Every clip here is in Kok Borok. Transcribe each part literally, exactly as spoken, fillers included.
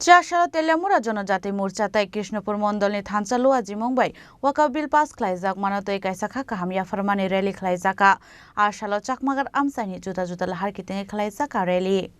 Chasalo Teliamura Jonojati Morcha tei Krishnapur Mondolni thansa Luajimung bai Waqf Bill pass khlaijak mano tei kaisa kha kaham yapharmani rally khlaijak. A salo Chakmagar amchaini juda juda lahar kitingwi khlaijak rally.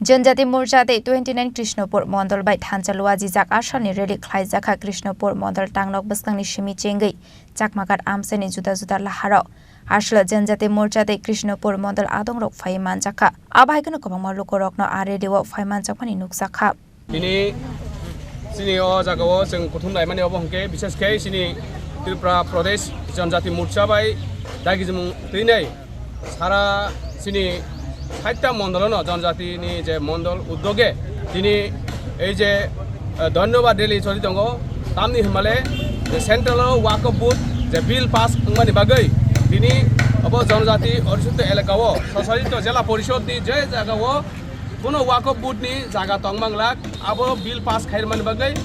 Jonjati Morcha tei twenty nine Krishnapur Mondol bai thansa Luajijak asalni rally khlaijakha Krishnapur Mondol tangnok bwskangni simi chengwi Chakmagar amchaini juda juda laharo. Asalo Jonjati Morcha tei Krishnapur Mondol adongrok phaiwi manjakha. Abo hai kheno kwbangma lukurokno a rally-o phai manjakmani nukjakha. Tini chini o jagao chwng kuthum laimani obo hwnkhe, bishesh khe chini Tripura Pradesh Janjati Morcha bai dagijimung twinai sara chini saita mondolono Janjatini je mondol uddoge tini ei je, eh, dhanyobad rally choli tongo. Tamni hwnmale je central o Waqf Board je bill pass wngmani bagwi tini obo Janjati Adhikito elakao Sosajito Jela Porishodni je jagao Bono Waqf Board ni jaga tongmanglak, abo bill pass khairmani bagwi,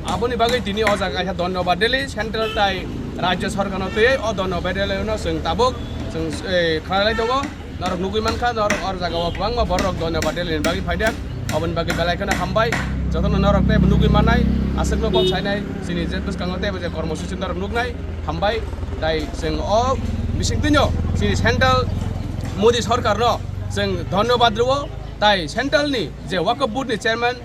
aboni bagwi tini o jaga kaisa dhanyobad rally central tai rajya sarkarno twiwi o dhanyobad rally no chwng tabuk chwng, eh, khnalai tongo. Norok nugwi mankha, norok o jaga o kwbangma borok dhanyobad rally ni bagwi phaijak, oboni bagwi belai kheno hambai. Jotono norok tei nugwi mannai, aswkno kok sainai, chini je bwskango tei bo je kormosuchi norok nuknai, hambai. Tai chwng o bisingtwino chini central Modi sarkarno chwng dhanyobad rwo. Tai central ni je Waqf Board ni chairman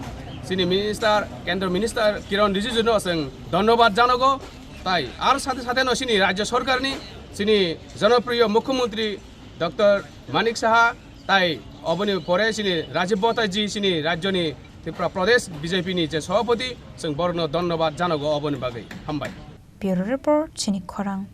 chini minister, kendro minister Kiran Rijiju no chwng dhanyobad janago. Tai ar sathe sathe no chini rajya sarkar ni chini jonopriyo mukhyamantri Doctor Manik Saha tai oboni pore chini Rajib Bhota ji chini rajyo ni Tripura Pradesh B J P ni je sabhapati chwng borok no dhanyobad janago oboni bagwi. Hambai. Bureau Report, chini khorang.